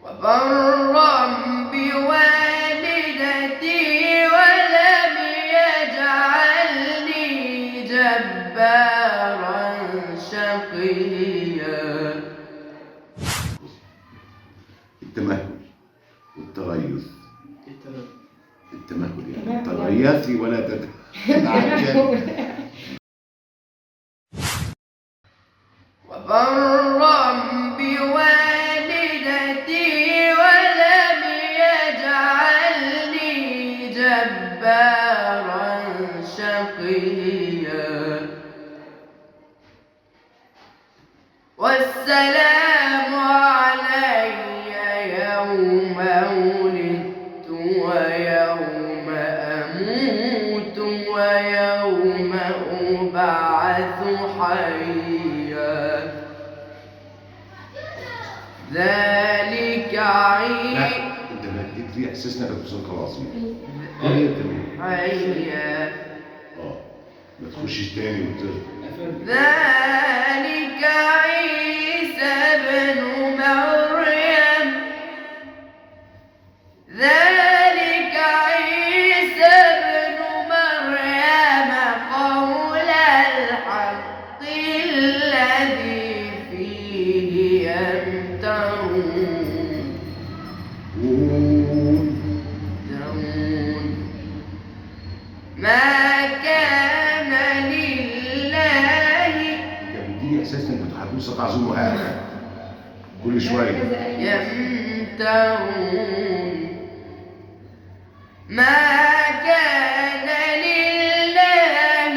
وبرا بوالدتي ولم يجعلني جبارا شقيا. التمهل والتريث. التمهل يعني تريثي ولا تتعجلي. وبرا بوالدتي ولم يجعلني جبارا شقيا. والسلام علي يوم ولدت ويوم أموت ويوم أبعث حيا. ذلك لا عيد انت اديت لي احساس انك بتصدق العظيم. ايه تمام. حيا. ما تخشش تاني ذلك عيسى ابن مريم. ذلك عيسى ابن مريم قول الحق الذي فيه يمترون. ما كان لله. انت بتديني احساس انك بتحدث صوت عظيم وهذا كل شوية. يمترون. ما كان لله أن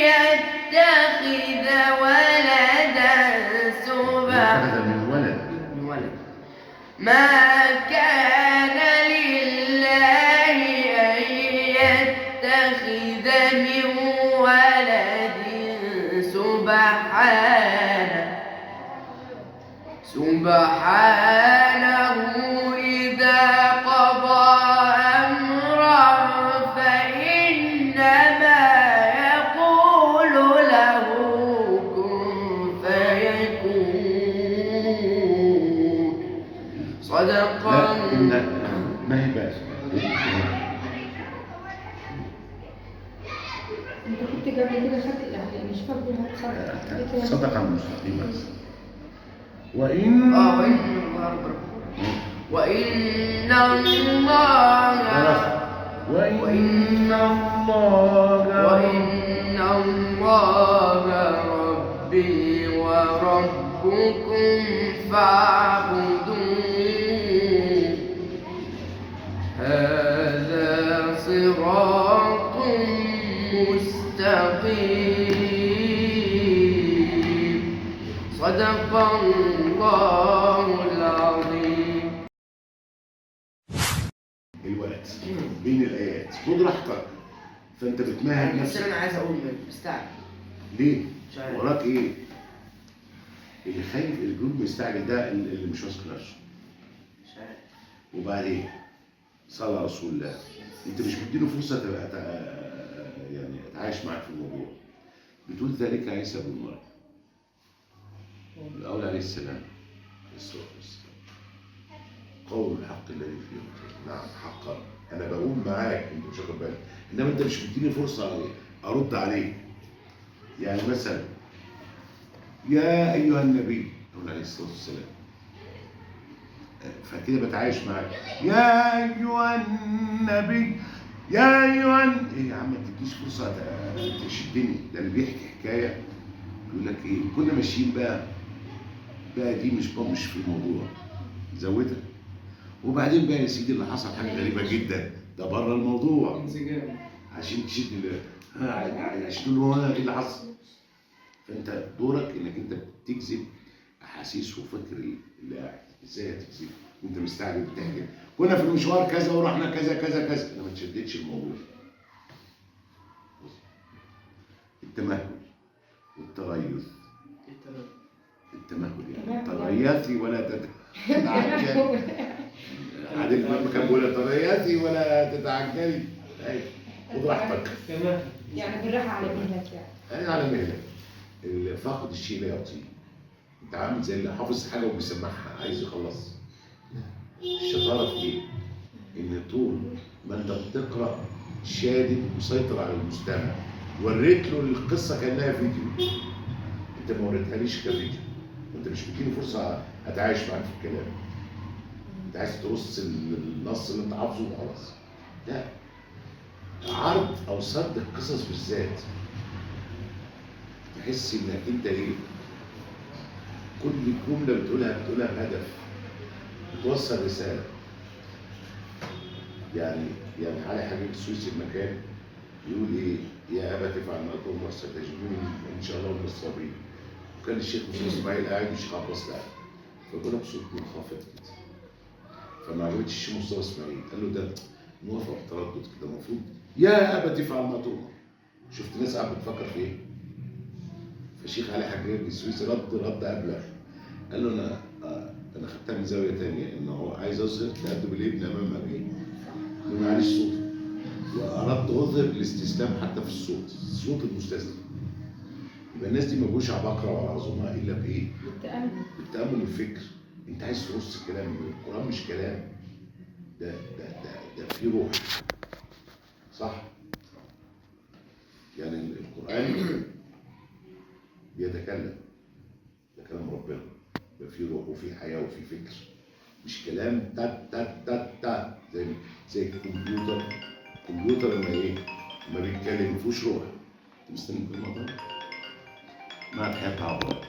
يتخذ ولدا سبحانه. اتخذ من ولد. ما كان لله أن يتخذ من ولد سبحانه. سبحانه إذا قضى أمرا فإنما يقول له كن فيكون. صدق. لا إن ما هي بقى. انت كنت قبل كده خدت يعني مش فاكر صدق صدق المستقيم. وإن وإن الله وإن الله وإن الله ربي وربكم فاعبدوه. هذا صراط مستقيم. صدق الله العظيم. الوقت بين الآيات خد راحتك. فأنت بتمهد نفسك. انا عايز اقول مستعجل ليه؟ مش عارف. وراك ايه؟ اللي خايف الجنود مستعجل ده اللي مش واثق نفسه. مش عارف. وبعدين صلى رسول الله، انت مش مديله فرصة تبقى يعني اتعايش معاك في الموضوع. بتقول ذلك عيسى بن مريم الاول عليه السلام، عليه الصلاة والسلام، قول الحق الذي فيه. نعم حقا، انا بقول معاك انت مش واخد بالك، انما انت مش مديني فرصة ارد عليك. يعني مثلا يا ايها النبي عليه الصلاة والسلام، فكده بتعايش معاك. يا ايها النبي، يا ايها ايه يا عم، ما تديش فرصة تشدني. ده اللي بيحكي حكاية يقول لك ايه، كنا ماشيين بقى دي مش في الموضوع، زودها. وبعدين بقى يا سيدي اللي حصل حاجة غريبة جدا، ده بره الموضوع انسجام عشان تشد عشان تقول له ايه اللي حصل. فانت دورك انك انت بتجذب احاسيس وفكر اللي قاعد. ازاي هتجذب وانت مستعجل بتحكي كنا في المشوار كذا ورحنا كذا كذا كذا؟ انا ما تشدتش الموضوع. التمهل والتريث. التمهل يعني تريثي ولا تتعجلي. عادل امام كان بيقول تريثي ولا تتعجلي. خد راحتك يعني بالراحة على مهلك. يعني على مهلك. اللي فاقد الشيء لا يعطيه. انت عامل زي اللي حافظ حاجة وبيسمعها عايز يخلص. الشطارة في ايه؟ ان طول ما انت بتقرا شادد مسيطر على المستمع، وريت له القصة كانها فيديو. انت ما وريتهاليش كفيديو، انت مش مديني فرصة اتعايش معاك في الكلام. انت عايز ترص النص اللي انت حافظه وخلاص. لا، عرض او سرد القصص بالذات تحس انك انت ايه؟ كل جملة بتقولها بتقولها بهدف، بتوصل رسالة. يعني علي حبيب السويسي المكان يقول ايه؟ يا ابا تفعل ما تؤمر ستجدوني ان شاء الله من الصابرين. وكان الشيخ مصطفى اسماعيل قاعد والشيخ عباس قاعد، فبيقولها بصوت منخفض كده، فما عجبتش الشيخ مصطفى اسماعيل، قال له ده موافق بتردد كده، المفروض يا ابا تفعل ما تؤمر. شفت ناس قاعدة بتفكر في ايه؟ فالشيخ علي حجاج السويسي رد ابلغ، قال له انا خدتها من زاوية ثانية، ان هو عايز اظهر تأدب الابن امام ابيه، انه ما يعليش صوته، واردت اظهر الاستسلام حتى في الصوت، صوت المستسلم. يبقى الناس دي ما بقوش عباقره ولا عظماء الا بايه؟ بالتأمل. بالتامل والفكر. انت عايز ترص الكلام، القران مش كلام، ده ده ده ده فيه روح. صح؟ يعني القران بيتكلم، ده كلام ربنا، ده فيه روح وفيه حياة وفيه فكر، مش كلام تا تا تا تا زي الكمبيوتر. الكمبيوتر لما ايه؟ لما بيتكلم ما فيهوش روح. انت مستني كل مرة؟ مع الحياة عبارة.